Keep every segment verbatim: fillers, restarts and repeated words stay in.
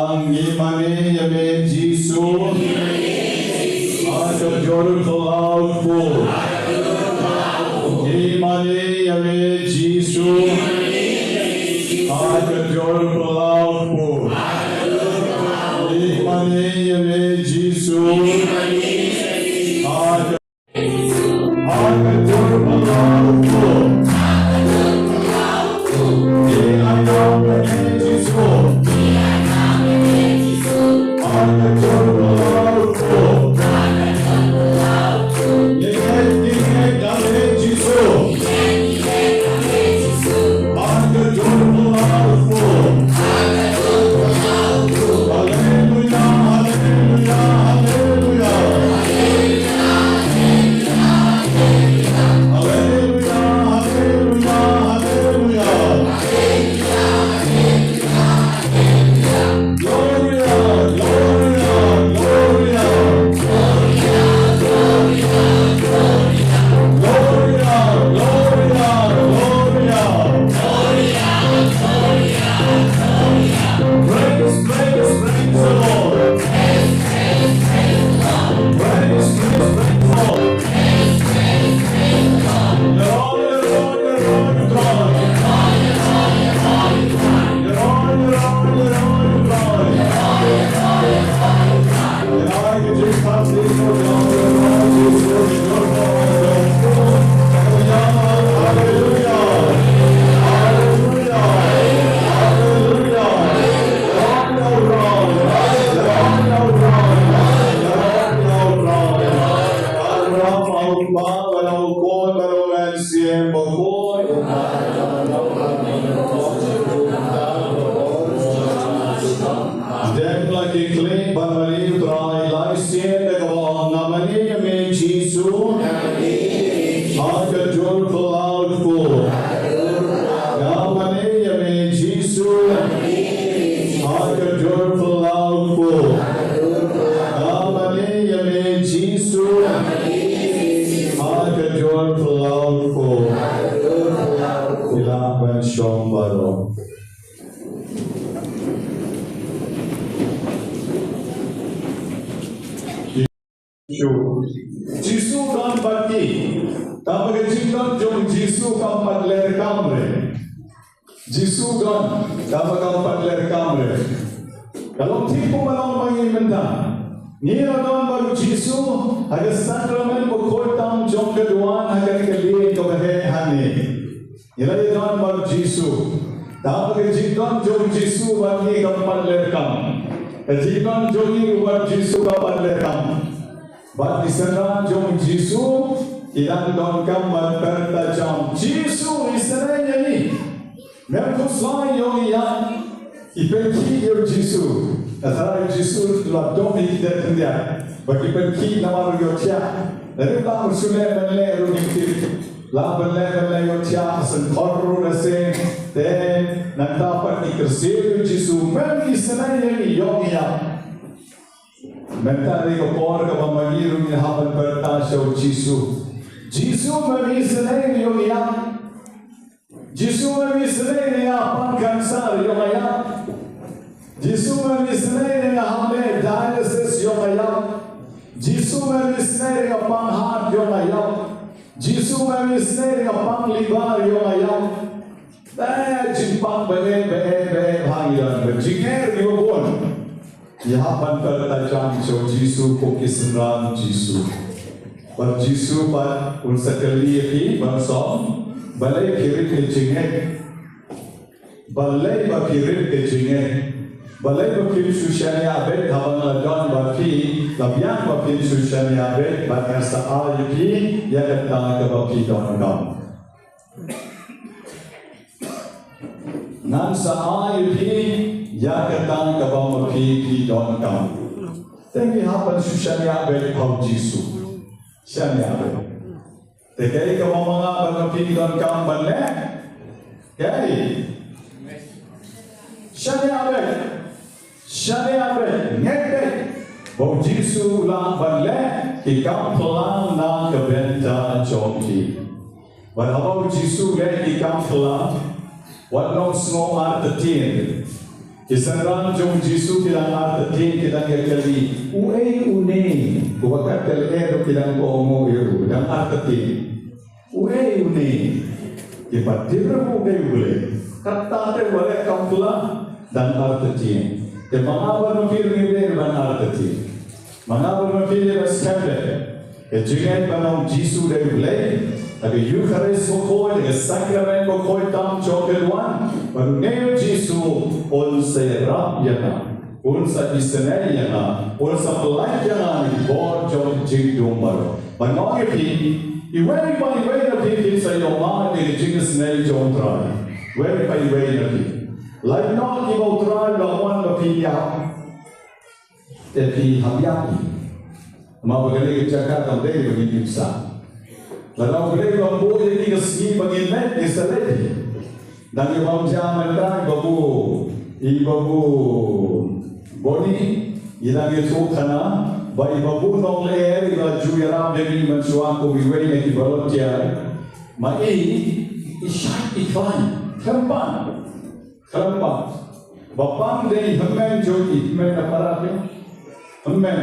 Ngi mane ïa me Jisu. Ha ka jor phyllaw kpur. Ngi mane ïa me Jisu. Ha ka jor phyllaw kpur. Ngi mane ïa me Jisu. Ha ka Praise, praise, praise the Lord. Praise, praise, praise the Lord. Dep la ki klik ban mane ïa u Trai lai sien da kaba ong, nga mane ïa me Jisu. Ha ka jor phyllaw kpur. Nga mane ïa me Jisu. Ha ka jor phyllaw kpur. Nga mane ïa me Jisu. Ha ka jor phyllaw kpur. Ki lah ban shong baroh. Jisu, Jisu u don bad ki. Tangba ka jingdon jong u Jisu kam pat leh kam re. Jisu u don, tangba kam pat leh kam re. Ka long thik kumba long ma ngi mynta. Ngi la don bad u Jisu ha ka sakramen bakhuid tam jong ka duwan ha kane ka lieng kaba heh hangne. Ngi la ïadon bad u Jisu. Tangba ka jingdon jong u Jisu bad ngi kam pat leh kam. Ka jingdon jong ngi bad u Jisu kam pat leh kam. Bad ki synran jong u Jisu ki dang donkam ban pyrta jam. Jisu, isynei ïa ngi. Mem khuslai ïoh ïa ngi. Ki pynkhih ïa u Jisu. Hynrei u Jisu u la dom ïa ki dei khyndiat. Bad ki pynkhih namar u ïohthiah. Lada u la shu leh ban leh ruh ngim tip. Lah ban leh ban leh ïohthiah, shynkhor ruh na seng. Te nangta pat ki kyrsiew ïa u Jisu, mem isynei ïa ngi, ïoh ngi ïap. Mynta dei ka por kaba ma ngi ruh ngin hap ban pyrta sha u Jisu. Jisu, mem isynei ïa ngi, ïoh ngi ïap. Jisu, mem isynei ïa nga pang cancer, ïoh nga ïap. Jisu, mem isynei ïa nga hap leh dialysis, ïoh nga ïap. Jisu, mem isynei ïa nga pang heart, ïoh nga ïap. Jisu, mem isynei ïa nga pang liver, ïoh nga ïap. Te jingpang ba eh, ba eh, ba eh, ba eh, ba jingeh ïa u bun. Ïa hap ban pyrta jam sha u Jisu kum ki synran Jisu. Bad u Jisu pat un sa kylli ïa phi ban song, balei phi rit ka jingngeit? Balei ba phi rit ka jingngeit? Balei ba phim shu shaniah beit haba nga la don bad phi, la biang ba phim shu shaniah beit, bad ngan sa ai ïa phi ïa kata kaba phi donkam. Ngan sa ai ïa phi ïa kata kaba ma phi phi donkam. Te ngi hap ban shu shaniah beit ha u Jisu. Shaniah beit. Te kaei kaba ma nga bad ma phi ngi donkam ban leh? Kaei? Shaniah beit. Shaniah beit, ngeit beit ba u Jisu u lah ban leh ki kam phlang na ka bynta jong phi. Bad haba u Jisu u leh ki kam phlang, wat nym sngew artatien. Ki synran jong u Jisu ki dang artatien, ki dang ïakylli, uei une? Uba kat ka lyer ruh ki dang ong uei ruh, dang artatien. Uei une? Ki pat tip ruh u dei U Blei. Kata te u ba leh kam kylla, dang artatien. Te ma nga bad ma phi ruh ngi dei ban artatien. Ma nga bad ma phi dei ban skhem leh ka jingngeit ba u Jisu u dei U Blei, ha ka Eukharist bakhuid, ha ka Sakramen bakhuid tam jong ka duwan, ba une u Jisu un sa ïarap ïa nga, un sa isynei ïa nga, un sa pyllait ïa nga na ki bor jong ka jingdum baroh. Bad nga ong ïa phi, iwei pa iwei na phi phin sa ïoh ma ïa ka jingisynei jong U Trai. Iwei pa iwei na phi. Lait noh kiba U Trai u la wan ba phin ïap. Te phi hap ïap hi. Namar ba kane ka jaka kam dei ba ngin ïap sah. Lada U Blei u la buh ïa ngi ka sngi ba ngin leit, ngin sa leit hi. Dang ïa bam jam mynta i babu, i babu Boni, i dang ïathuh khana ba i babu Nonglyer i ba ju ïarap ïa ngi mynshuwa kum iwei na ki volunteer. Ma i, i shait i khlaiñ, khlem pang. Khlem pang. Ba pang dei hynmen jong i, hynmen na para phi. Hynmen.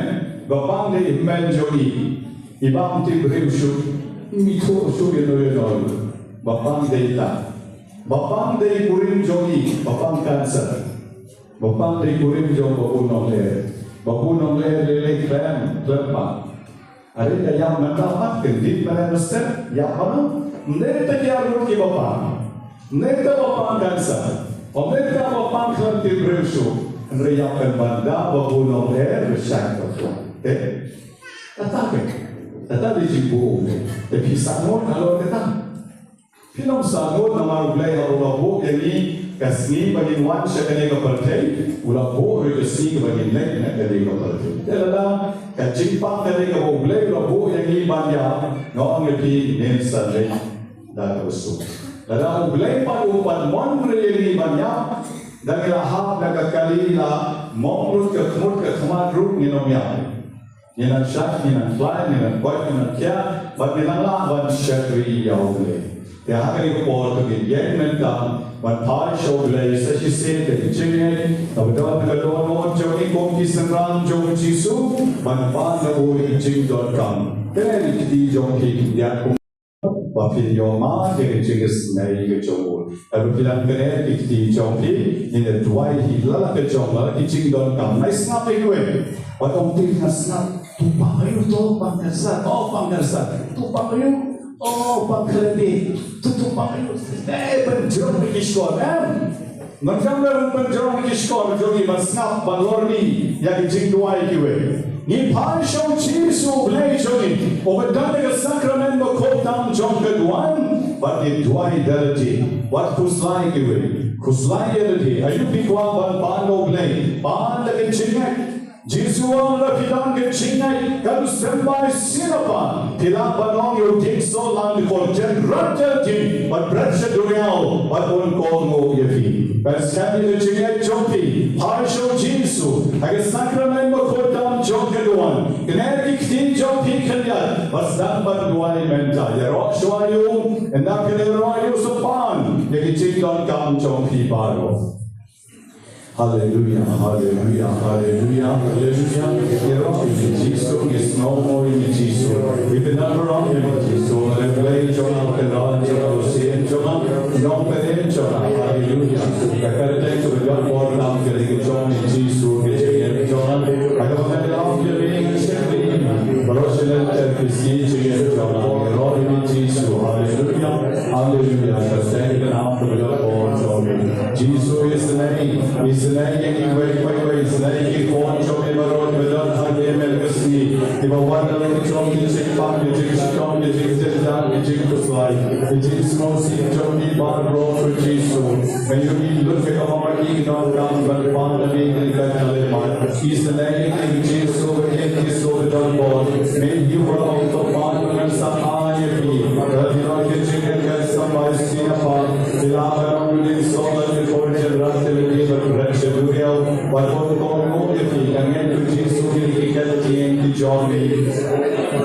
Ba pang dei hynmen jong i. I bym tip briew shuh. Ym ithuh shuh ïano ïano. Ba pang dei ta. Ba pang dei kurim jong i. Ba pang cancer. Ba pang dei kurim jong babu Nonglyer. Babu Nonglyer lei lei khlem, khlem pang. Are ka ïap mynta pat kyndit mynne mynstep, ïap mynno. Ym dei ta ki arngut kiba pang. Ym dei ta ba pang cancer. Ym dei ta ba pang khlem tip briew shuh. Hynrei ïap pynban da babu Nonglyer ba shait ba khlaiñ. Te. Kata ke. Kata dei jingbuh. Te phi sah ngut halor kata. Phi long sah ngut namar U Blei haba u la buh ïa ngi ka sngi ba ngin wan sha kane ka pyrthei, u la buh ruh ka sngi ba ngin leit na kane ka pyrthei. Te lada ka jingpang kane kaba U Blei u la buh ïa ngi ban ïap, nga ong ïa phi ngin sa leit da kaba suk. Lada U Blei pat u pat mon ruh ïa ngi ban ïap, da ngi la hap na ka kali la mong lut ka khmut ka khmat ruh ngin ym ïap. Ngin nang shait, ngin nang khlaiñ, ngin nang koit, ngin nang khiah, bad ngin nang lah ban shakri ïa U Blei. Te ha kane ka por to ngin ïeng mynta ban phai sha U Blei sa shisien da ka jingngeit, kaba don ka dohnud jong ngi kum ki synran jong u Jisu, ban pan na u ïa ka jingdonkam. Te ïa ki kti jong phi kin ïaid kum ba phin ïoh ma ïa ka jingisynei ka jong u. Lada phi dang kynnoh ki kti jong phi, ngin ïa duwai hi la la ka jong la la ki jingdonkam. Nai sngap ïa kiwei. Wat ong phi nga sngap. To pang aiu to, pang cancer. Oh, pang cancer. To pang aiu. Oh, pang khlem bit. To, to pang aiu. Eh, pynjrong ïa ki shkor, em. Ngan kam da ruh pynjrong ki shkor jong ngi ban sngap ban lorni ïa ki jingduwai kiwei. Ngi phai sha u Jisu U Blei jong ngi uba don ha ka sakramen bakhuid tam jong ka duwan bad ngi duwai da lade. Wat khuslai kiwei. Khuslai ïa lade. Aiu phi kwah ban pan na U Blei? Pan da ka jingngeit. Jisu u ong lada phi don ka jingngeit, kan sngewbha shisien, phi lah ban ong ïa u dieng soh, lang dkhot, jan rat jan dieng bad bret sha duriaw bad un kohnguh ïa phi. Pynskhem ïa ka jingngeit jong phi, phai sha u Jisu ha ka sakramen bakhuid tam jong ka duwan. Kane ki kti jong phi khyndiat bad sdang ban duwai mynta. Ïaroh shuwa ïa u, ynda phi la ïaroh ïa u sa pan ïa ki jingdonkam jong phi baroh. Haleluya, haleluya, haleluya, haleluya. Ïaroh ïa u Jisu, ngi sngew mo ïa u Jisu. Ngi pyndonkam ïa u Jisu. Haleluya, jong nga, pyndonkam jong nga, u Sien jong nga, nongpynim jong nga. Haleluya. Ka kyrteng kaba jot bor tam ka dei ka jong u Jisu, ka jingim jong nga. Ka jong nga, ka jingim jong nga. Baroh shi lynter ka sngi jingim jong nga. Ïaroh ïa u Jisu. Haleluya. Haleluya. Ka seng ka nam kaba jot bor jong u. Jisu, isynei, isynei ïa kiwei kiwei, isynei ïa ki khun jong me baroh kiba don hangne mynne ka sngi, kiba wan da la ki jong ki jingpang, ki jingshitom, ki jingjynjar, ki jingkhuslai, ki jingsngewsih jong ki baroh, ko Jisu. Nga ïohi lut ka kaba ma ki ki donkam ban pan na me, ki donkam ban pan. Isynei ïa ki, Jisu, ïa ki, Jisu, ki don bor. Me hi ba ong to pan, ngan sa ai ïa phi. Lada phi don ka jingngeit kan sa phai sha phi. Phi lah ban ong u dieng soh, lang dkhot, jan rat jan dieng bad bret sha duriaw, bad un kohnguh ïa phi. Nga ngeit ko Jisu kine ki ktien ki jong me.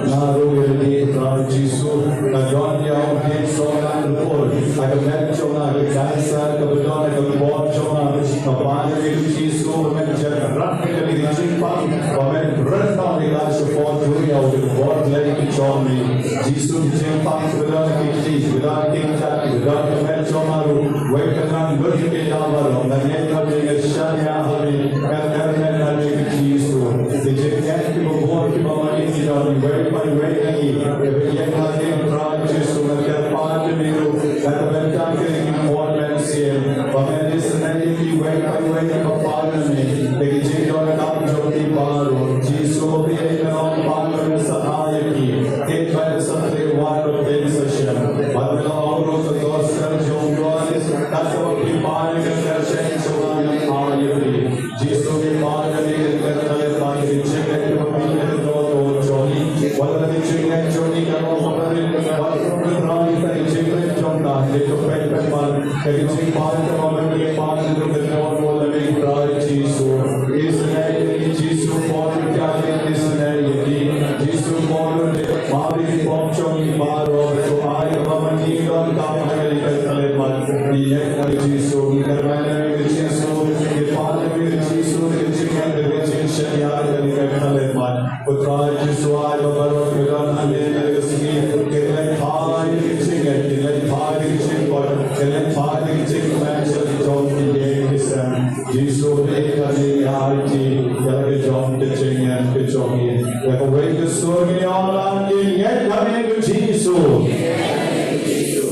Nga rung ïa lade, Trai Jisu, nga don ïa u dieng soh, lang dkhot. Ha ka met jong nga ka cancer kaba don ha ka bor jong nga, Kpa Ïa me Jisu, ba men jan rat ïa kane ka jingpang, ba men rat ïa ka shipor duriaw ka bor Blei ka jong me. Jisu, ki jingpang kiba don ha ki kti, kiba don ha ki kjat, kiba don ha ka met jong nga ruh, wei ka nang lut ïa ki da baroh, nga ngeit ha me, nga shaniah ha me, nga kyrmen ha me Jisu. Ki jingngeit kiba bun kiba mane ki don, wei pa wei na ngi, kiba ïeng ha me Trai Jisu, nga kyrpad ïa me ruh, na ka bynta kane ka por mynsiem, ba men isynei ïa kiwei pa kiwei kiba pan na me, da ki jingdonkam jong ki baroh. Jisu, ba phi ïeit, men ong ba men sah ïa ki, ïeit ba men sa tyrwa, ba men sa shem. Bad men ong ruh, ka gospel jong u Ïoannis, katba phi pan ïa ka kyrshan jong nga, ngan ai ïa phi. Jisu, ngi pan ïa kane ka khyllipmat, ka jingngeit kaba phi la kynnoh jong ngi. Wat la ka jingngeit jong ngi ka long kaba rit, wat la ka jingngeit jong ka, ka jingpynban, ka jingpan kaba phi la pan ïa ka kynnoh jong ngi, Trai Jisu. Isynei ïa ngi Jisu, pynban ïa ngi, isynei ïa ngi Jisu, pynban ïa ngi. Mari ki pop jong ngi baroh, to ai kaba ma ngi donkam ha kane ka khyllipmat. Ngi ïeit ha me Jisu, ngi kyrmen ha me Jisu, ngi pan ha me Jisu, ngi jingngeit, ngi jingshaniah ha kane ka khyllipmat. Ko Trai Jisu, ai ba baroh kiba don hangne ha kane ka sngi kin leit phai da ka jingngeit, kin leit phai da ka jingkoit, kin leit phai da ka jingkmen sha la ki jong ki ïing ki sem. Jisu, ngi ïeit ha me, ngi aiti ïa la ka jong ka jingngeit ka jong ngi. Ïa kawei ka sur ngin ïa ong lang, ngi ngeit ha me ko Jisu.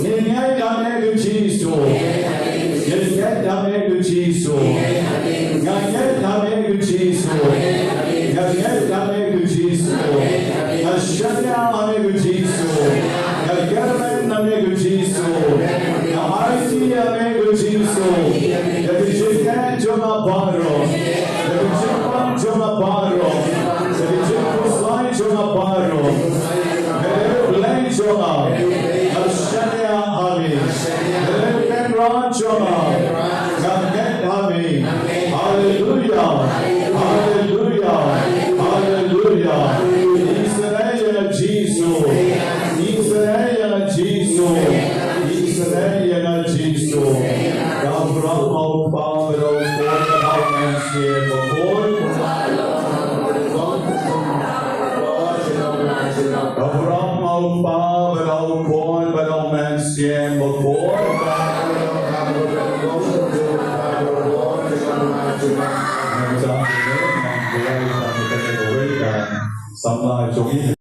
Ngi ngeit ha me ko Jisu. Ngi ngeit ha me ko Jisu. Nga ngeit ha me ko Jisu. Nga ngeit ha me ko Jisu. Nga shaniah ha me ko Jisu. Nga kyrmen ha me ko Jisu. Nga aiti ïa me ko Jisu. Ïa ki jingeh jong nga baroh. Ïa ki jingpang jong nga baroh. Ïa ki jingkhuslai jong nga baroh. Me dei u Blei jong nga. Nga shaniah ha me. Me dei u Kynrad jong nga. Nga ngeit ha me. Haleluia. Haleluia. Haleluia. Isynei ïa nga Jisu. Isynei ïa nga Jisu. Isynei ïa nga Jisu. Ka burom ha u Kpa bad ha u Khun bad ha u Mynsiem Bakhuid. Ka burom ha u Kpa bad ha u Khun bad ha u Mynsiem Bakhuid. Samla jong ngi.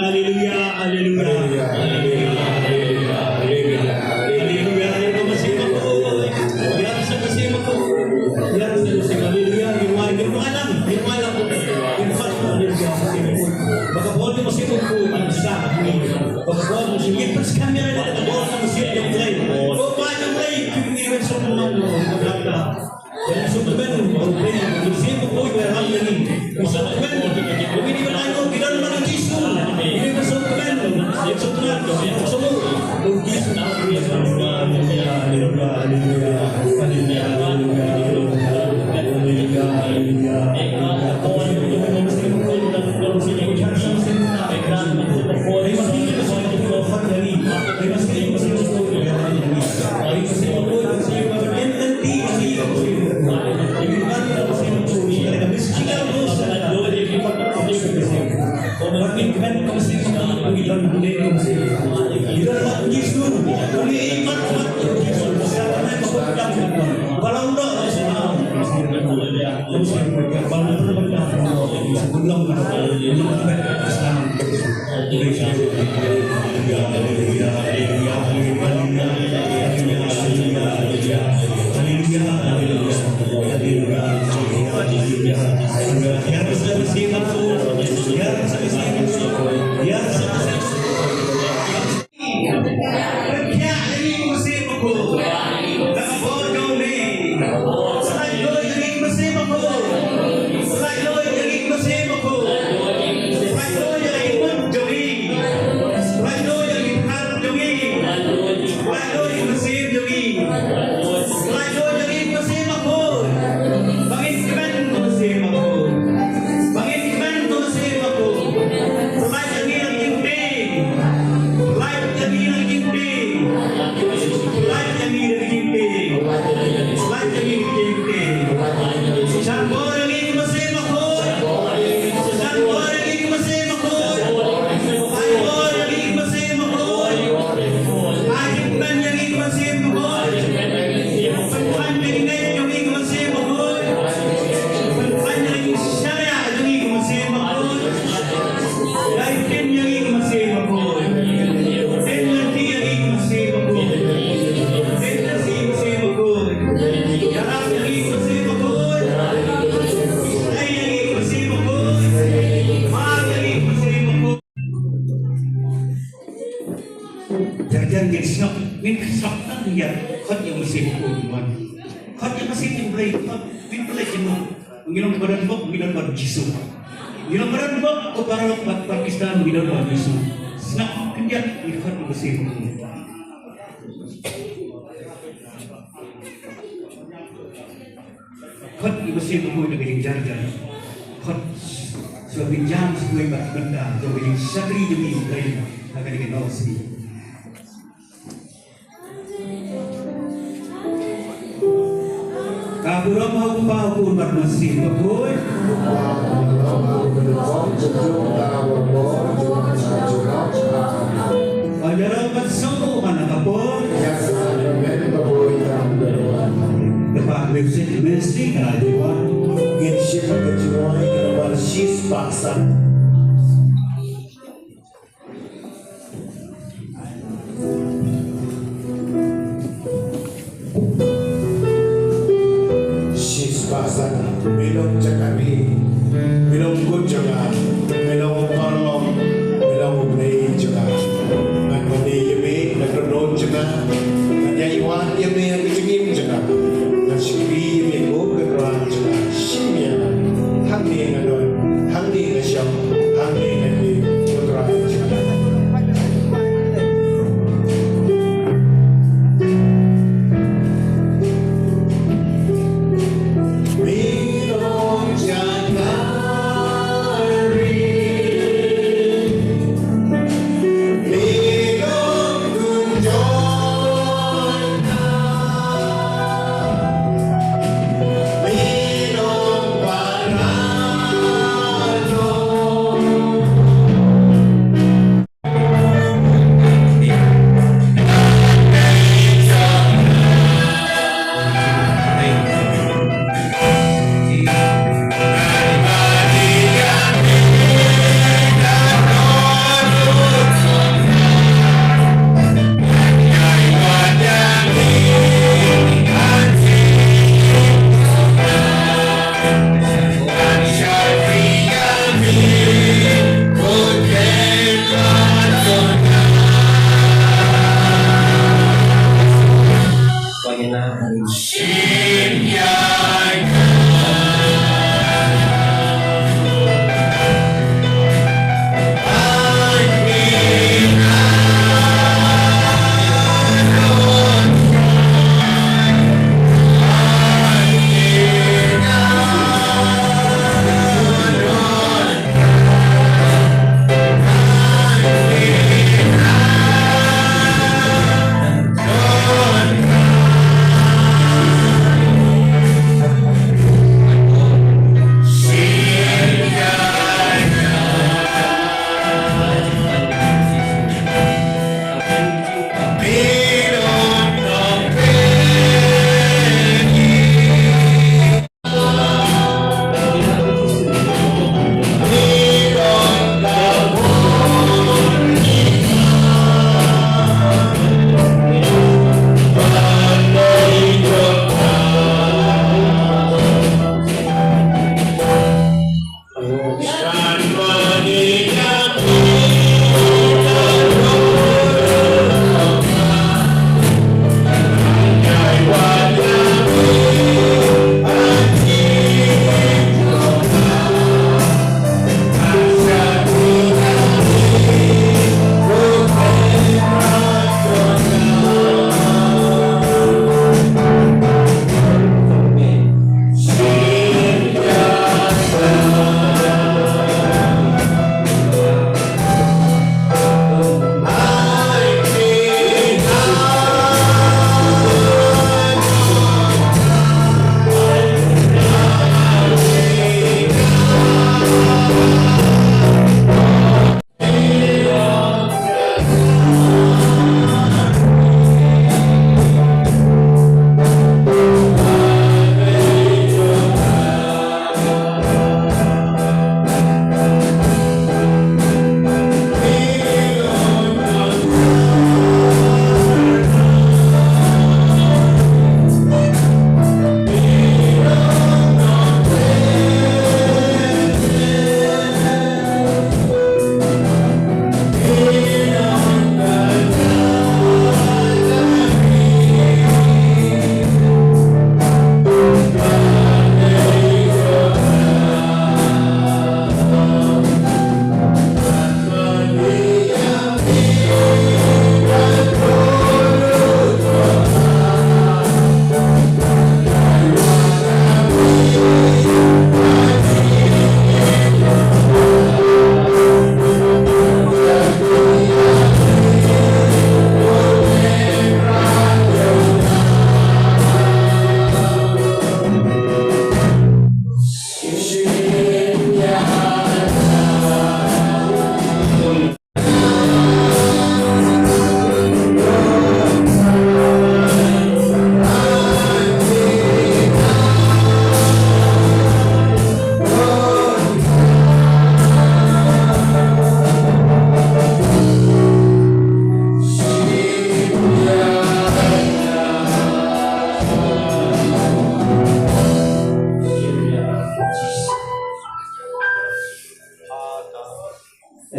Haleluya, haleluya. Haleluya, haleluya, haleluya, haleluya. Haleluya, haleluya, Masihi bakhuid. Ïa Masihi bakhuid. Ïa Masihi bakhuid. Haleluya, ngin wan, ngin wan lang, ngin wan lang. Ngin wan lang, haleluya, Masihi bakhuid. Ba ka bor jong Masihi bakhuid ban sah ha ngi. Ba ka bor jong Masihi, ngin pynskhem ïa ka bor jong Masihi jong U Blei. Ko Pa jong U Blei, ki ngi wen song man lo, ka bor ka. Ïa sngewthuh ban U Blei, Masihi bakhuid ba ïalam ïa ngi. Ïa sngewthuh ban, ba ngi dei ban ai nguh, ngi don bad U Jisu. Ngi dei ban sngewthuh ban, ïa sngewthuh ban, ïa sngewthuh ban U Jisu. Jar jar ngin sngap, ngin sngap tang ïa khot ïa u Masihi bakhuid, khot ïa u Masihi, ngin pynleit, ngin pynleit jingmut. Ngi long ba don bok, ngi don bad Jisu. Ngi long ba don bok, ko paralok bad Pakistan, ngi don bad Jisu. Sngap khyndiat, ngi khot ïa u Masihi bakhuid. Khot ïa u Masihi bakhuid da ka jingjar jar. Khot sha ka jingjar sha ka jingjar bad bynta jong ka jingshakri jong ngi ha kane ka sngi. Ka burom ha u Kpa, u Khun bad u Masihi bakhuid. Ïaroh bad sngewbha na ka por. Ka Kpa Music Ministry ka la ïa wan. Ngin shim ka jingrwai ka nombar shispah san. Shispah san, me long jaka ri, me long kut jong nga, me long paralok, me long u Blei jong nga. Ngan wan ïa me na ka dohnud jong nga, ngan ïai wad ïa me ha ka jingim jong nga. Ngan shakri ïa me ko Kynrad jong nga. Shim ïa nga. Hangne nga don, hangne nga shong, hangne nga dei, ko Trai jong nga. Me long jaka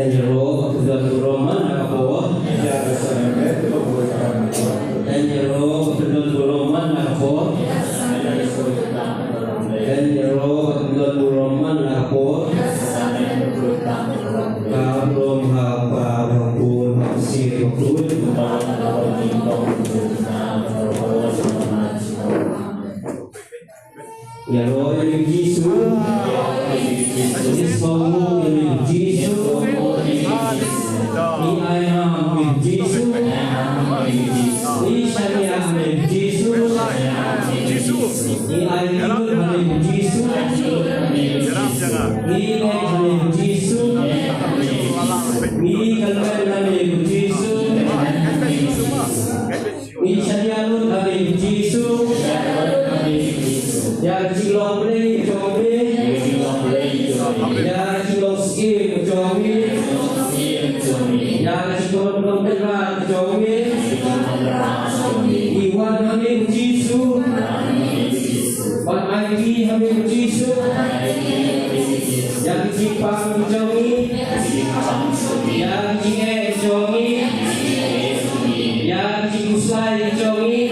Ïaroh, ka pyndon burom man la ka por. Ïaroh, ka pyndon burom man la ka por. Ïaroh, ka pyndon burom man la ka por. Ka burom ha u Kpa, ha u Khun, ha u Mynsiem Bakhuid. Ïaroh ïa u Jisu. Ngi sngewbha ïa u Jisu. Ngi ai ha u Jisu. Ngi shaniah ha u Jisu. Ngi ai ha u Jisu. Ngi leh ha u Jisu. Ngi kyrmen ha u Jisu. Ngi shaniah lut ha u Jisu. Ïa ka jinglong Blei jong ngi. Ïa ka jinglong Syiem jong ngi. Ïa ka jinglong Blei jong ngi. Ngi wan ha u Jisu. Ban aiti ha u Jisu. Ïa ka jingpang jong ngi. Ïa ka jingeh jong ngi. Ïa ka jingkhuslai jong ngi.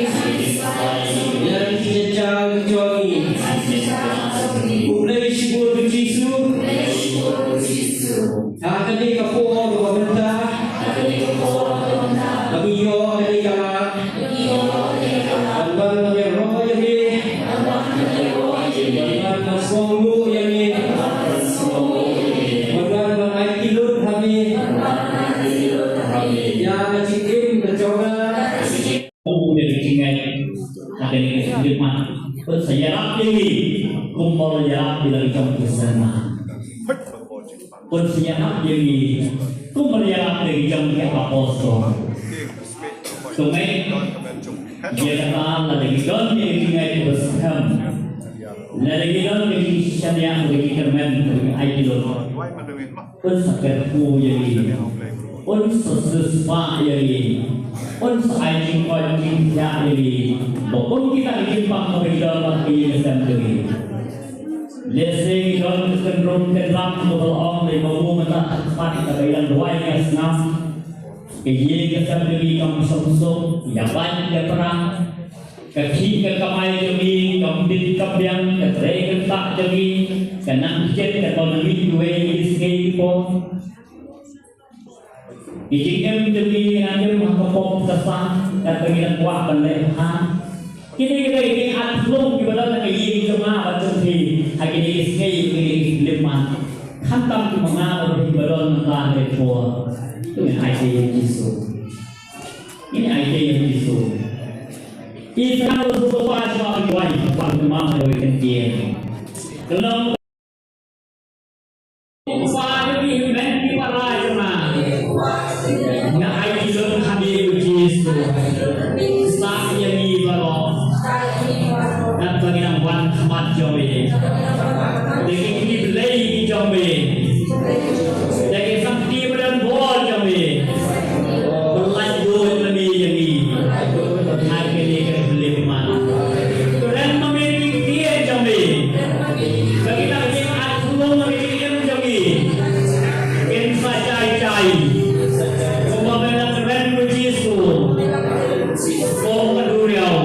Ïa ka jingjaw jong ngi. Khublei shibun u Jisu. Ha kane ka por kaba mynta, ba ngi ïoh kane ka lad, ban ban ban ïaroh ïa me, ban ban ban sngewthuh ïa me, ban ban ban aiti lut ha me, ïa ka jingim ka jong nga. U dei ka jingngeit ha kane ka jingim, ma. Pynshai ïarap ïa ngi kumba la ïarap ïa la ki jong ki seng. Pynshai ïarap ïa ngi kumba la ïarap ïa ki jong ki apostol. To ngeit ïa kata, lada ngi don ïa ka jingngeit kaba skhem, lada ngi don ïa ka jingshaniah kaba ngi kyrmen, kaba ngi aiti lut, Un sa kyrkhu ïa ngi. Un sa siewspah ïa ngi. Un sa ai jingkoit jingkhiah ïa ngi. Ba kum kita ki jingpang kaba ngi don ha ka ïing ka sem jong ngi. Lehse ngi don ka kynrum kynrap kaba la ong lei, ba u mynta pat kaba ngi dang duwai nga sngap. Ka ïing ka sem jong ngi kam shong suk, ïa bait ïa pra. Ka khih ka kamai jong ngi kam bit kam biang, ka trei ka ktah jong ngi ka nang kjit, ka ton ngi kiwei ki sngi ki por. Ki jingim jong ngi nang im ha ka pop ka sang, kata ngi dang kwah ban leh bha. Kine ki dei ki at lum kiba don ha ka ïing jong nga bad jong phi ha kine ki sngi, kine ki khyllipmat. Khamtam kiba nga bad phi kiba don mynta ha kane ka por. To ngin aiti ïa u Jisu. Ngin aiti ïa u Jisu. Israel, u Kpa jong nga, u wan, u wan, u wan, u wan, u wan, u wan. Ka long u Kpa jong ngi, u Kpa jong nga. Nga aiti lut ha me, ko Jisu. Sah ïa ngi baroh. Katba ngi dang wan ha khmat jong me. Da ki kti blei ki jong me. Da ki sakti ba don bor jong me. Ba laitluid ma me ïa ngi. Ha kane ka khyllipmat. Kren ma me ki ktien jong me. Ba kita ki jingïaid lum ma me ki jingim jong ngi. Kin sa jai jai. Kumba me la kren, ko Jisu. Ko ka duriaw.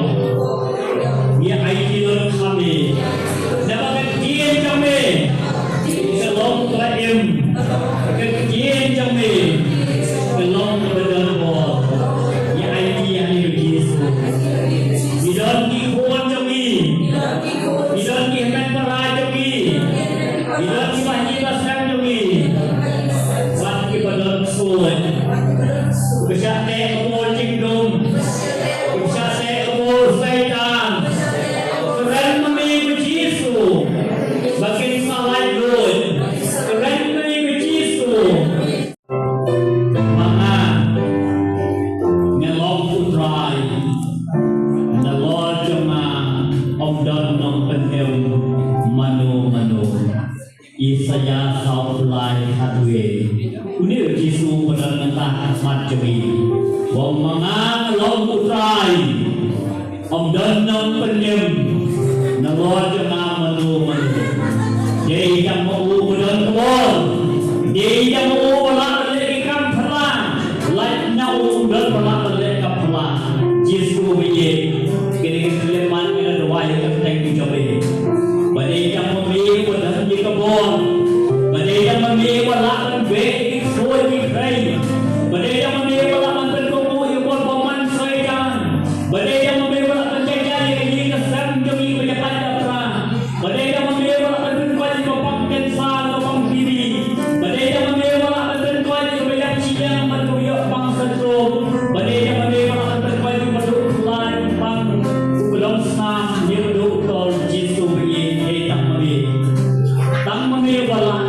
Ngi aiti lut ha me. Naba ka ktien jong me ka long kaba im. Ka ktien jong me ka long kaba don bor. Ngi aiti ïa me, ko Jisu. Ngi don ki khun jong ngi. Ngi don ki hynmen para jong ngi. Ngi don ki bahgi basem jong ngi. Bad kiba don ksuid. Kiba shah teh ka bor jingdum. Kiba shah teh ka bor Soitan. Kren ma me, ko Jisu. Ba kin sa laitluid. Kren ma me, ko Jisu. Ma nga, nga long u Trai. Nalor jong nga ym don nongpynim mano mano. Isaïah saw phew lai khatwei. Une u Jisu uba don mynta ha khmat jong ngi. U ong, ma nga, nga long u Trai. Ym don nongpynim nalor jong nga mano mano. Dei tang ma u ba don ka bor. Dei tang ma u ba lah Ba lah ban beh ïa ki ksuid ki khrei. Ba dei tang ma me ba lah ban pynkob ïa u bor bymman Soitan. Ba dei tang ma me ba lah ban jia jia ïa ka ïing ka sem jong ngi ba ïa pait ïa pra. Ba dei tang ma me ba lah ban pynkob ïa ka bang cancer, ka bang T B. Ba dei tang ma me ba lah ban pynkob ïa ka ba ïap shiliang bad ka ba ïoh bang syndrome. Ba dei tang ma me ba lah ban pynkob ïa ka ba duh khlaiñ bang u ba long snam ïa ka duh u tol Jisu ba ïeit, dei tang ma me. Tang ma me ba lah.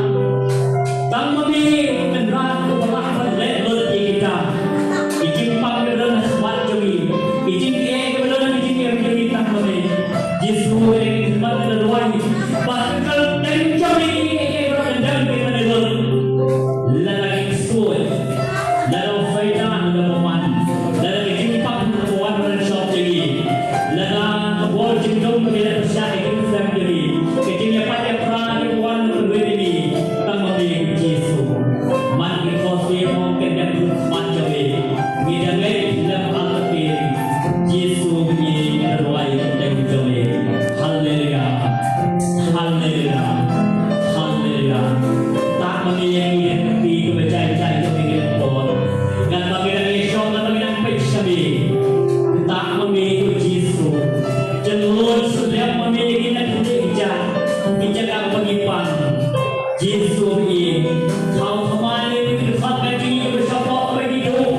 Tang ma me u Kynrad uba lah ban leh lut ïa kita. Ki jingpang kiba don ha khmat jong ngi. Ki jingeh kiba don ha ki jingim jong ngi tang ma me. Jisu, ka dei ka khmat ka duwai. Ba ka kyrteng jong ngi ki eh kiba don ha ka kyrteng ka leh lut. Lada ki ksuid. Lada u Soitan, lada u bymman. Lada ka jingpang kaba wan ban shop jong ngi. Lada ka bor jingdum kaba ïaleh pyrshah ïa ki ksuid jong ngi. Ka jingïapait ïapra kaba wan ban wit ïa ngi. Tang ma me Jisu. Man ngi khohsiew ong kyndiat khmat jong me. Ngi da ngeit lem artatien. Jisu ngi da duwai kyrteng jong me. Haleluya. Haleluya. Haleluya. Tang ma me ïa ngi ïa ka kti kaba jai jai jong ngi ïa ka por. Ngan ba ngi dang ïashong, ngan ba ngi dang peit sha me. Tang ma me ko Jisu. Jynlun shu lem ma me ïa ngi na ka kti ka jai. Ki jaka ba ngi pan. Jisu ngi, khaw thymmai ïa ngi ki dkhot ka jong ngi kiba shapoh ba ngi duh.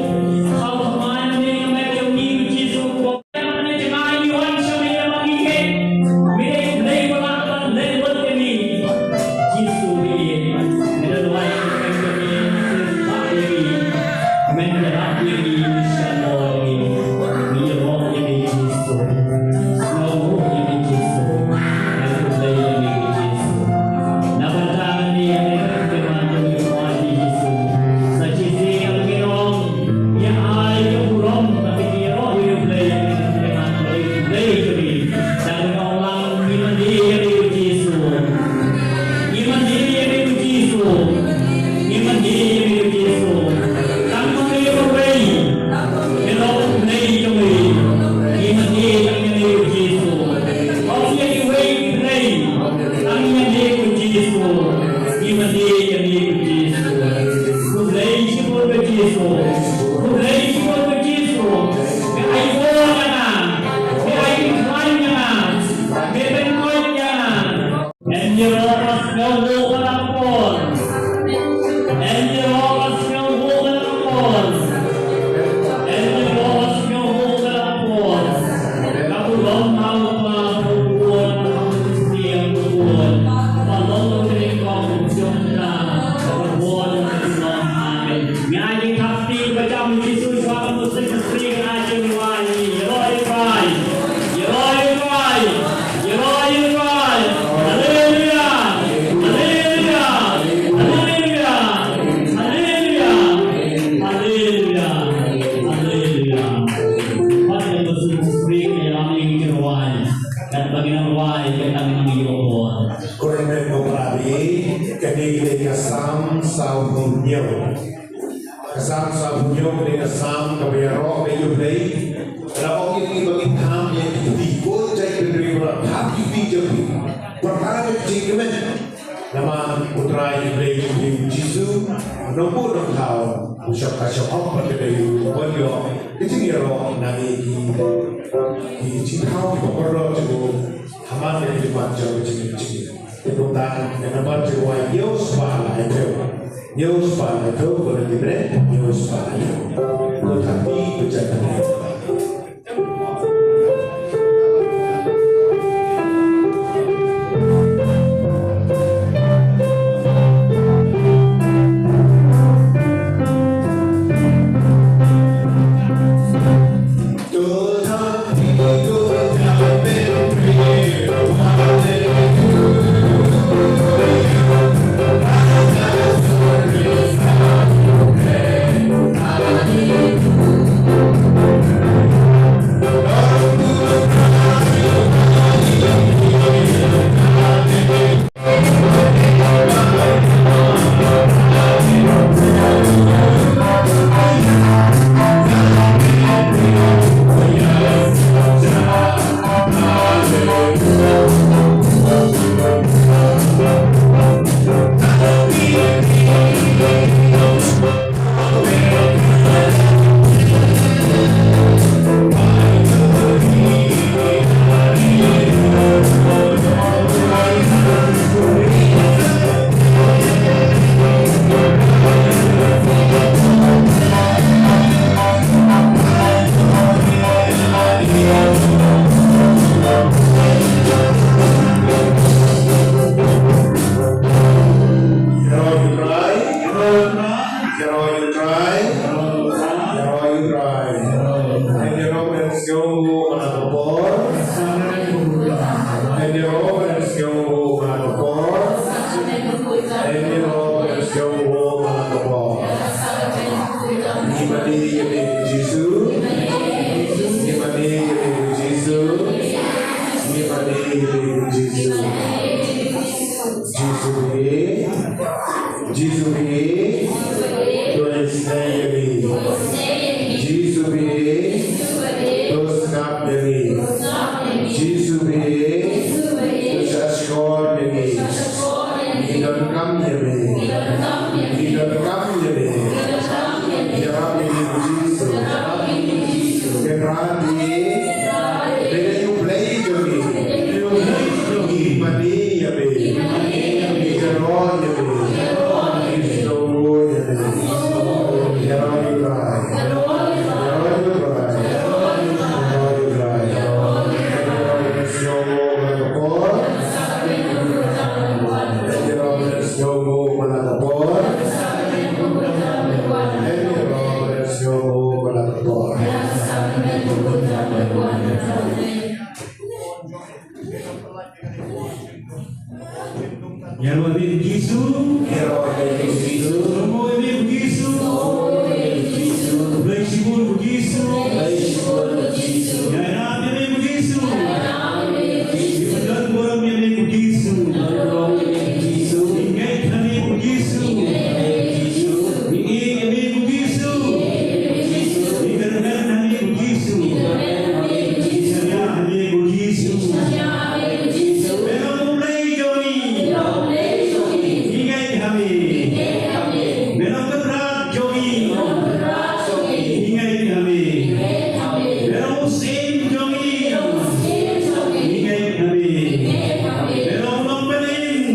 Khaw thymmai ïa ngi ka met jong ngi ko Jisu. Kane jngai ngi wan sha me namar ngi ngeit. Me dei U Blei ba lah ban leh lut ïa ngi. Jisu ngi, me da duwai ïa ngi, me da duwai ïa ngi. Men da rah ïa ngi sha ngi. Ngi ïaroh ïa ngi Jisu. Ngi ïaroh ïa ngi Jisu. Ngi ïaroh ïa ngi Jisu. Na bynta ngi ïa ngi te man ngi ïa ngi Jisu. Sa shisien ngi ong ïa ai ïa burom ba ngi ïaroh ïa U Blei ïa ngi te man ngi ïa ngi. Dang ong lang ngi mane ïa ngi Jisu. Ngi mane ïa me ko Jisu. Ngi mane ïa me ko Jisu. Tang ma me kawei. Me long U Blei jong ngi. Ngi mane tang ïa me ko Jisu. Ym ïa kiwei ki blei. Tang ïa me ko Jisu. Ngi mane ïa me ko Jisu. Khublei shibun ko Jisu. Khublei shibun ko Jisu. Me ai bor ïa nga. Me ai khlaiñ ïa nga. Me pynkoit ïa nga. Yn ïaroh ba sngewbha ka por. Yn ïaroh ba sngewbha ka por. Yn ïaroh ba sngewbha ka por. Ka burom ha u Kpa, ha u Khun, ha u Mynsiem Bakhuid. Ba long ka ïing ka jong ka. Ka burom ka jong ka. Amen. Ngi ai jingthap kti ba jam Jisu shuwa ka musik ka sri ngi ai jingduwai. Ïaroh ïa u Trai. Ïaroh ïa u Trai. Ïaroh ïa u Trai. Haleluya. Haleluya. Haleluya. Haleluya. Haleluya. Haleluya. Pat ïa ka musik ka sri ngi ai jingduwai. Katba ngi nang duwai, katba ngi nang ïoh bor. Ko Reverend Kong Rabi, kane ka dei ka Salm saw hynñiew. Ka Salm saw hynñiew ka dei ka Salm kaba ïaroh ïa U Blei. La ong ïa ngi ba ngin thap ïa ki kti, ko jait bynriew ba la thap ki kti jong phi. Pyrta ïa ka jingkmen. Namar U Trai U Blei jong phi U Jisu, u nongbuh nongthaw, u shong, ka shong hok bad ka dei u ban ïoh ka jingïaroh na ki, ki jingthaw kiba kordor jong u. Ha man ka jingwan jong ka jingim jong ngi. Te kumta, ïa namar jingduwai, ïa u spah la ïathuh. Ïa u spah la ïathuh, ko lynti briew, ïa u spah la ïathuh. Ko thati, ko jait. Ïaroh ïa u Jisu. Ïaroh ïa u Jisu. Ïaroh ïa u Jisu. Blei shibun u Jisu. Blei shibun u Jisu. Ïaroh ïa u Jisu. Ïaroh ïa u Jisu. Ïaroh ïa u Jisu. Ïaroh ïa u Jisu. Ïaroh ïa u Jisu. Ïaroh ïa u Jisu. Ngi ïeit ha me ko Jisu. Ngi kyrmen ha me ko Jisu. Ngi shaniah ha me ko Jisu. Me long U Blei jong ngi. Ngi ngeit ha me. Me long U Kynrad jong ngi. Ngi ngeit ha me. Me long U Syiem jong ngi. Ngi ngeit ha me. Me long U Nongpynim.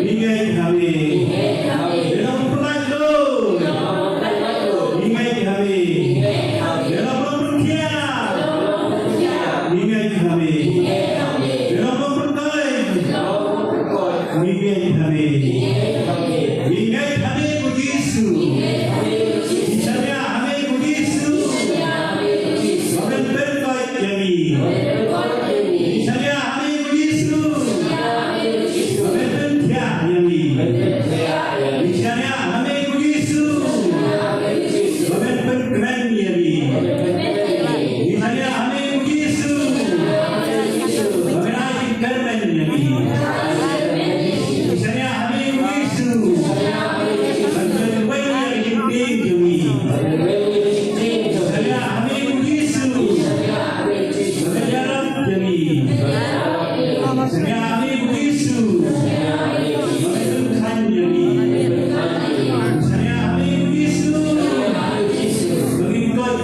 Ngi ngeit ha me. Me long U Pynlait Lut. Ngi ngeit ha me. Me long U Nongpynthiah. Ngi ngeit ha me. Me long U Nongpynkoit. Ngi ngeit ha me. Ngi ngeit ha me ko Jisu. Ngi shaniah ha me ko Jisu. Ba men pynkoit ïa ngi. Ngi shaniah ha me ko Jisu. Ba men pynthiah ïa ngi. Ngi shaniah ha me ko Jisu. Ba men pynkmen ïa ngi. Ngi shaniah ha me ko Jisu. Ba men ai jingkyrmen ïa ngi. Ngi shaniah ha me ko Jisu. Ba men weng ïa ka jingtieng jong ngi. Ngi shaniah ha me ko Jisu. Ba men ïarap ïa ngi. Ngi shaniah ha me ko Jisu. Ba men pynkhein ïa ngi. Ngi shaniah ha me ko Jisu. Ba ngin koit.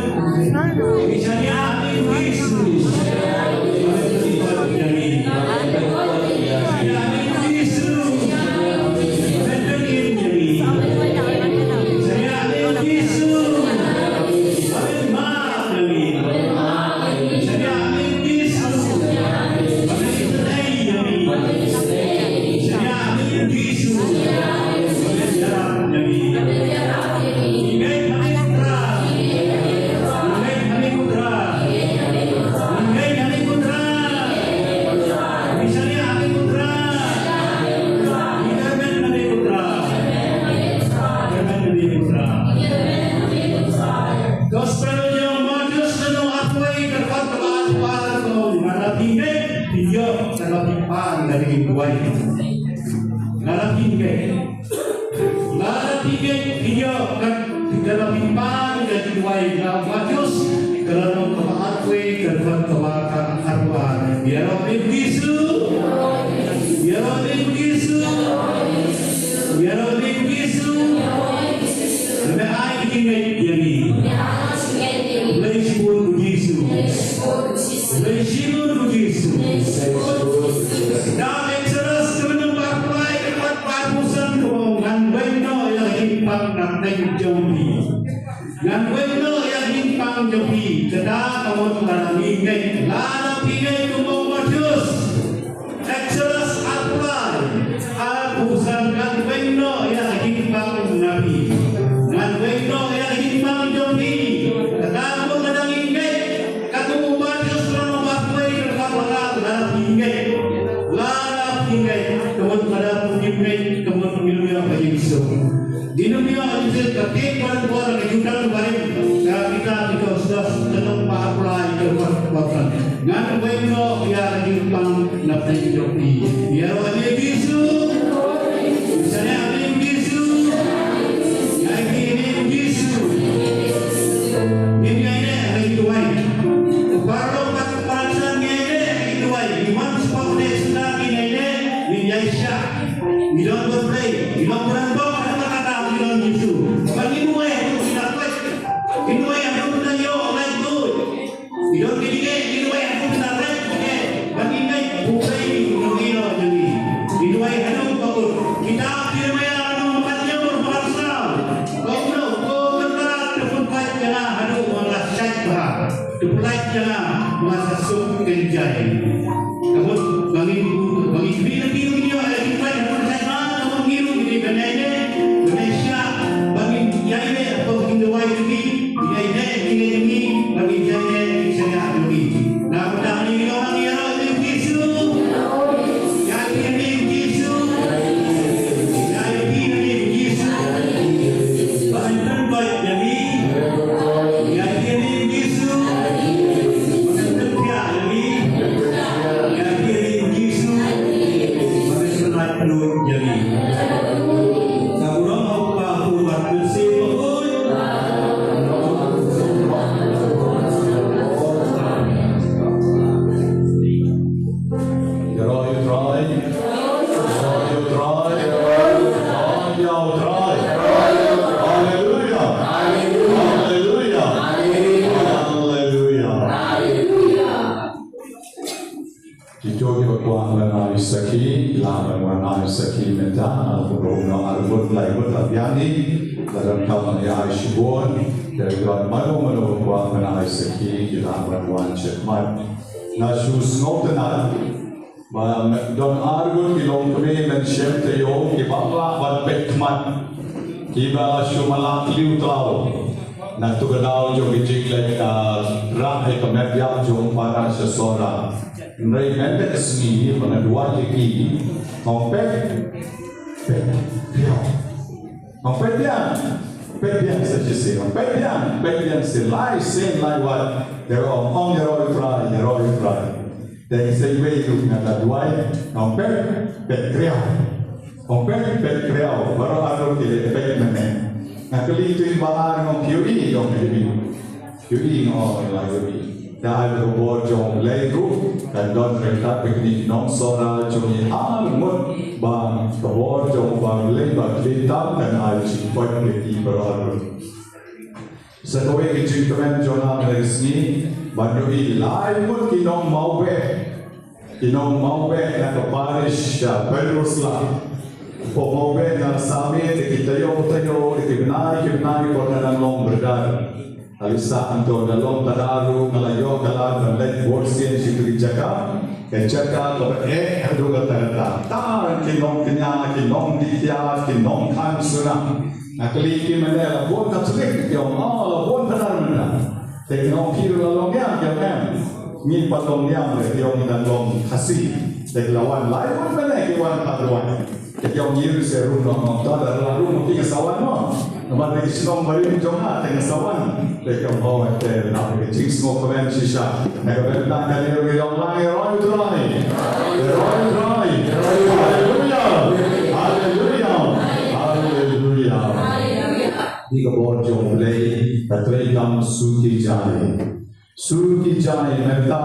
Ngi shaniah ha me ko Jisu. Ba men pynkhiah ïa ngi. Ngi shaniah ha me ko Jisu. Ba men pynim ïa ngi. Ngi shaniah ha me ko Jisu. Ba men map ïa ngi. Ngi shaniah ha me ko Jisu. Ba men isynei ïa ngi. Ngi shaniah ha me ko Jisu. Ba men ïarap ïa ngi. Ngi ngeit ha me ko Trai. Ngi ngeit ha me ko Trai. Ngi ngeit ha me ko Trai. Ngi shaniah ha me ko Trai. Ngi kyrmen ha me ko Trai. Kyrmen ha me ko Trai. Gospel jong u Mathaios lynnong arphew wei, dkhot kaba arphew ar ka ong, lada phi ngeit, phi ïoh, lada phi pan, lada phi duwai, lada phi ngeit. Lada phi ngeit, phi ïoh, kat, lada phi pan, lada phi duwai, na u Mathaios ka lynnong kaba arphew wei, ka dkhot kaba arphew ar. Ïaroh ïa u Jisu. Ïaroh ïa u Jisu. Ïaroh ïa u Jisu. Ba men ai ka jingngeit ïa ngi. Blei shibun u Jisu. Blei shibun u Jisu. Da Exodus ka lynnong ba arphew lai, ka dkhot ba arphew san, ka ong, ngan weng noh ïa ka jingpang na pdeng jong phi. Ngan weng noh ïa ka jingpang jong phi. Kata ka mut lada phi ngeit, lada phi ngeit kum u Mathaios. Exodus arphew lai, arphew san, ngan weng noh ïa ka jingpang na phi. Ngan weng noh ïa ka jingpang jong phi. Kata ka mut lada ngi ngeit. Katkum u Mathaios lynnong ba arphew wei, dkhot ba ar, lada phi ngeit. Lada phi ngeit. Ka mut lada phi ngeit, ka mut ngin ïoh ka jingsuk. Ngin ïoh ka jingsuk, ka tieng ba don bor, ka jutang barim. Ka kitab Exodus lynnong ba arphew lai, ka dkhot ba san. Ngan weng noh ïa ka jingpang na pdeng jong phi. Ïaroh ïa u Jisu. Shaniah ha u Jisu. Ïaid ha u Jisu. Ngin ïaineh ha ka jingduwai. Baroh pat, pat shen ngin ïaineh ha ka jingduwai. Ngi wan shapoh ne shen ngin ïaineh, ngin ïaishah. Ngi don bad U Blei, ngi don bad U Blei, ngi don bad U Jisu. Bad ngin duwai haduh ba kin da koit. Ngin duwai haduh ba kin da ïoh lait buit. Ngi don ki jingeh, ngi duwai haduh ba kin da lait buit. Bad ngin ngeit U Blei u ïohi noh ïa ngi. Ngi duwai haduh ba kut. Kitab Jeremaïah lynnong ba khatsaw, ba khatsaw. Ko Kynrad, ko Kynrad, to pynpait ïa nga haduh ba nga la shait bha. To pynlait ïa nga ba nga sa suk kynjai. Ka mut ba ngin, ba ngin khmih lynti, ba ngin ïoh ïa ka jingpait, ka mut shait bha, ka mut ngi ruh ngin ïai ban ïaineh, ban ïaishah, ba ngin ïaineh hapoh ki jingduwai jong ngi, ngin ïaineh ïa ki jingeh jong ngi, ba ngin ïaineh ïa ki jingshaniah jong ngi. Nga kyrpad ïa ngi, Kwah ban ai sakhi, lah ban wan ai sakhi mynta, ah, kumno arngut laingut la biang hi, la donkam ban ai shibun, te don mano mano kwah ban ai sakhi, ki lah ban wan shakhmat. Nga shu sngewtynnat ba don arngut ki longkmie mynsiem taïew kiba lah ban peit khmat, kiba la shu mala tliw tlaw. Na tu ka daw jong ka jingleh ka rah ha ka met ïap jong para sha Sohra. Hynrei mynta ka sngi ba nga duwai ïa ki, ngong peit, peit, peit. Ngong peit biang, peit biang sa shisien, ngong peit biang, peit biang sa lai sien lai wat. Ïaroh ong, ong ïaroh ïa u Trai, ïaroh ïa u Trai. Te sa iwei ruh nga la duwai, ngong peit, peit kriaw. Ngong peit, peit kriaw, baroh arngut ki leh peit mynne. Nga kylli tu ba ar ngong phi ïohi, ngong phi ïohi. Ïohi, ngong la ïohi. Te ai ka bor jong U Blei ruh kan don ryngkat bad kine ki nong Sohra jong ngi arngut ba ka bor jong U Blei ba khlem tam kan ai jingkoit ïa ki baroh arngut. Sa kawei ka jingkmen jong nga ha kane ka sngi ban ïohi lai ngut ki nong Mawbeh. Ki nong Mawbeh na ka parish, ah, Pynursla. Hapoh Mawbeh nga sah mih da ki taïew taïew, da ki bnai ki bnai, ba nga dang long brother. Hynrei sa hangto da long brother ruh nga la ïoh ka lad ban leit bor sien sha ki jaka. Ka jaka kaba eh haduh katta katta. Tang ki nongkñia, ki nongdih kiad, ki nongkhan suna. Nga kylli ki mynne la bun Katholik, ki ong, oh, la bun brother mynne. Te ki ong, phi ruh la long niam, ki ong, em. Ngi pat long niam re, ki ong, ngi dang long Khasi. Te ki la wan lai ngut mynne, ki wan pat ruh. Te ki ong, ngi ruh sa rum long, ong, to da la rum, ki nga sa wan mo. Namar ki shnong barim jong nga, te nga sa wan. Te ki ong, oh, te na ka jingsngewkmen shisha. Na ka bynta kane ruh ngi ong, ïaroh ïa u Trai. Ïaroh ïa u Trai. Haleluia. Haleluia. Haleluia. Ïa ka bor jong U Blei, ka treikam Sukijai. Sukijai mynta,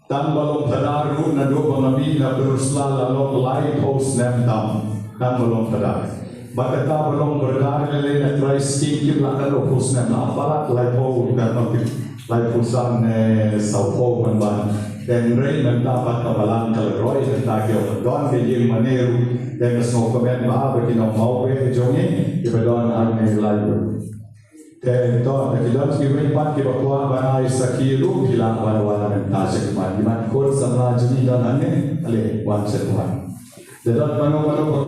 tang ba long phadar ruh naduh ba nga mih na Pynursla la long laiphew snem tam. Tang ba long phadar. Bad kata ba long phadar lei lei na Christ King ki la khatlai phew snem, la palat laiphew, ka long ki laiphew san ne sawphew ban ban. Hynrei mynta pat ka balang ka la roi, mynta ki ong don ka ïing mane ruh. Te nga sngewkmen ba ba ki nong Mawbeh jong ngi kiba don hangne lai ruh. Te to, te ki don kiwei pat kiba kwah ban ai sakhi ruh, ki lah ban wan mynta shakhmat. Ki mat khun samla jong ngi don hangne, ale wan shakhmat. Te don mano mano ba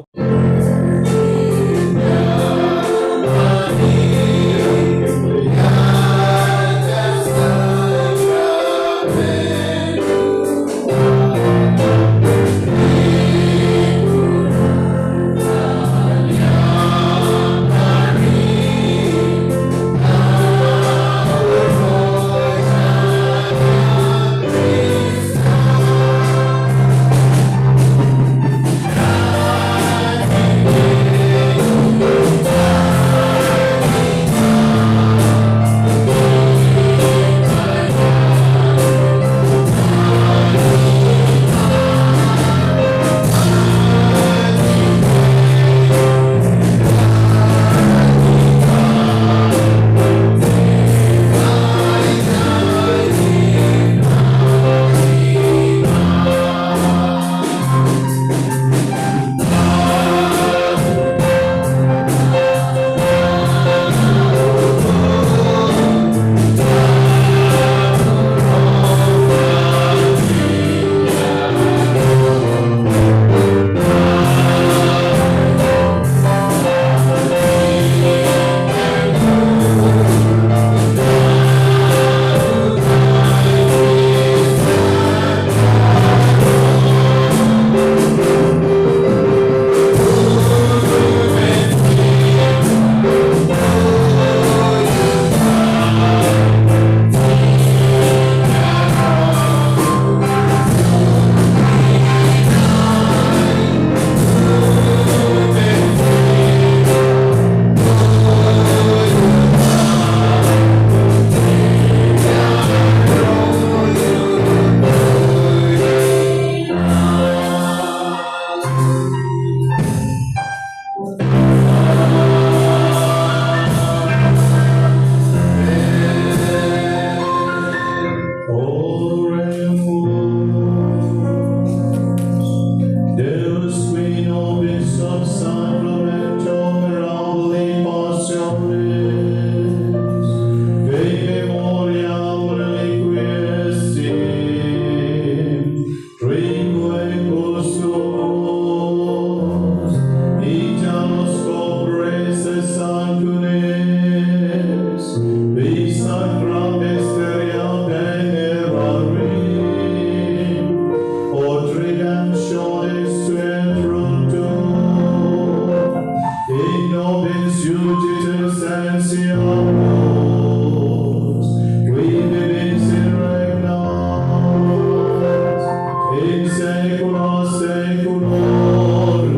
In saecula saeculorum.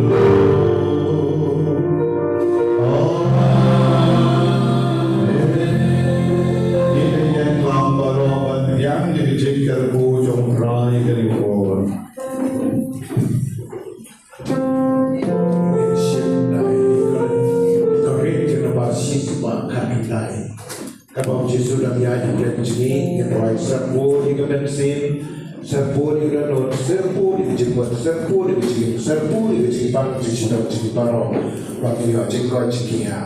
Amen. Ngin ïeng lang baroh ban pdiang ïa ka jingkyrkhu jong U Trai kane ka por. Ngin shim da i Korinth, i Korinth jong u ba shiphew khatkhyndai. Katba U Jisu u dang ïaid hapdeng jong ngi, ngin rwai, Sarpud ïa ka mynsiem, sarpud ïa ka dohnud, sarpud ïa ka jingmut, sarpud ïa ka jingim, sarpud ïa ka jingpang jingshitom jong ngi baroh, ba ngin ïoh jingkoit jingkhiah.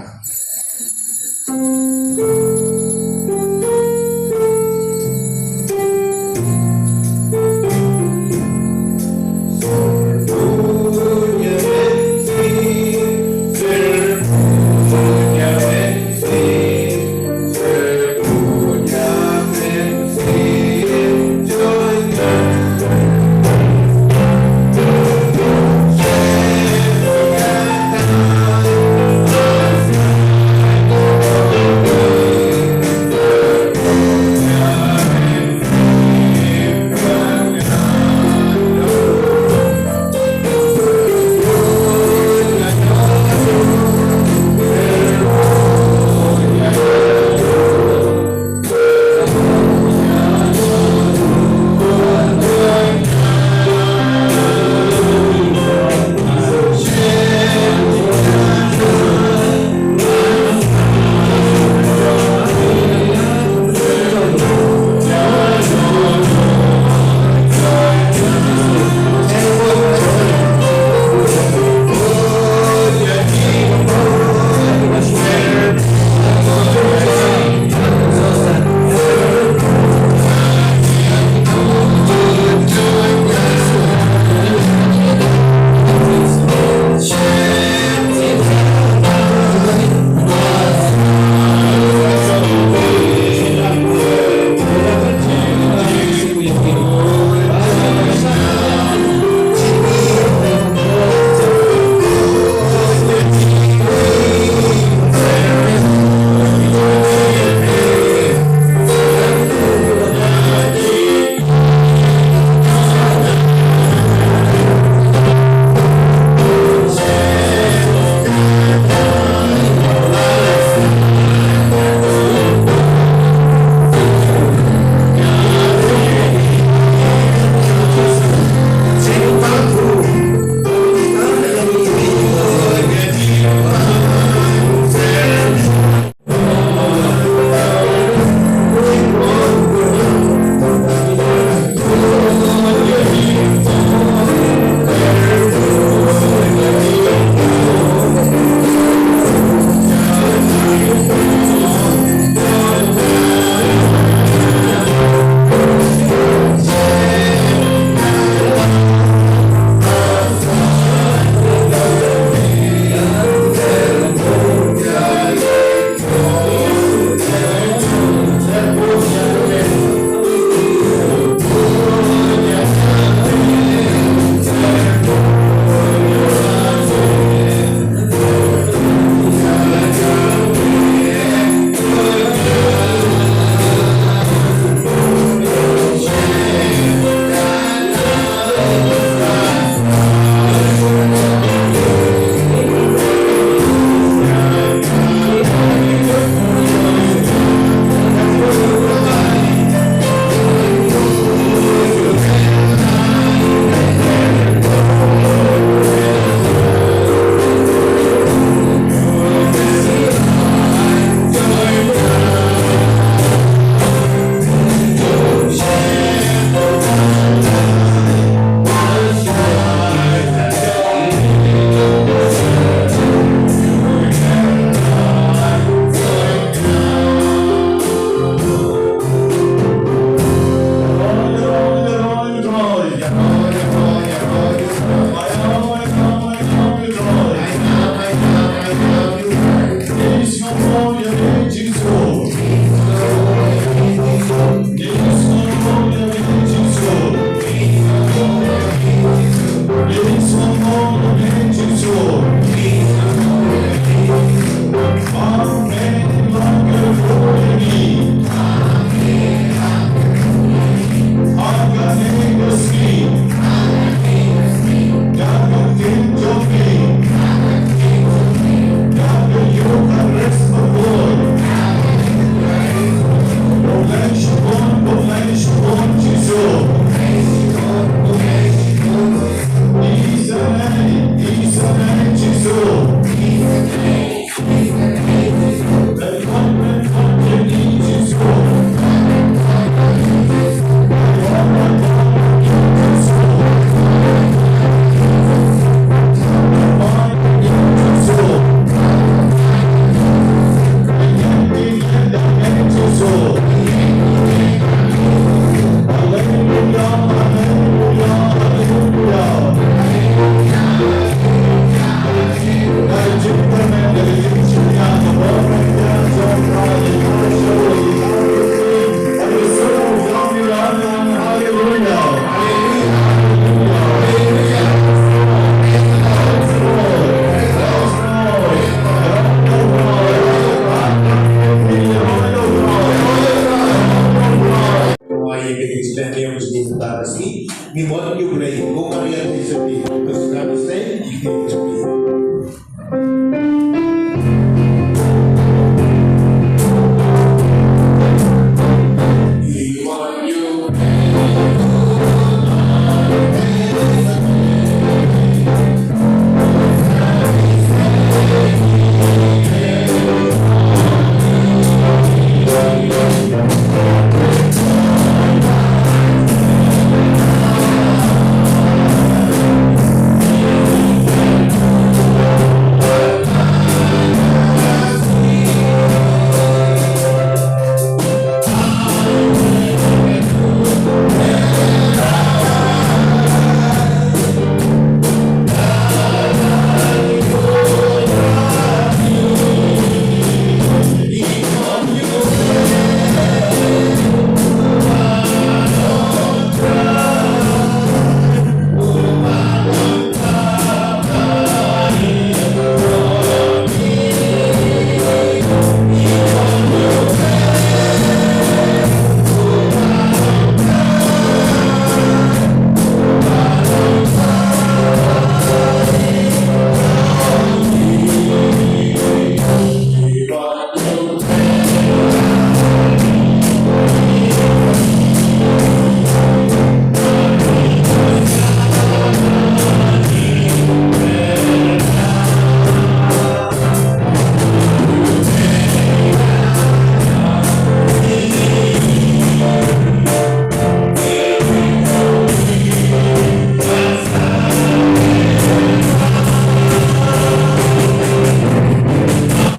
Maria Teixeira,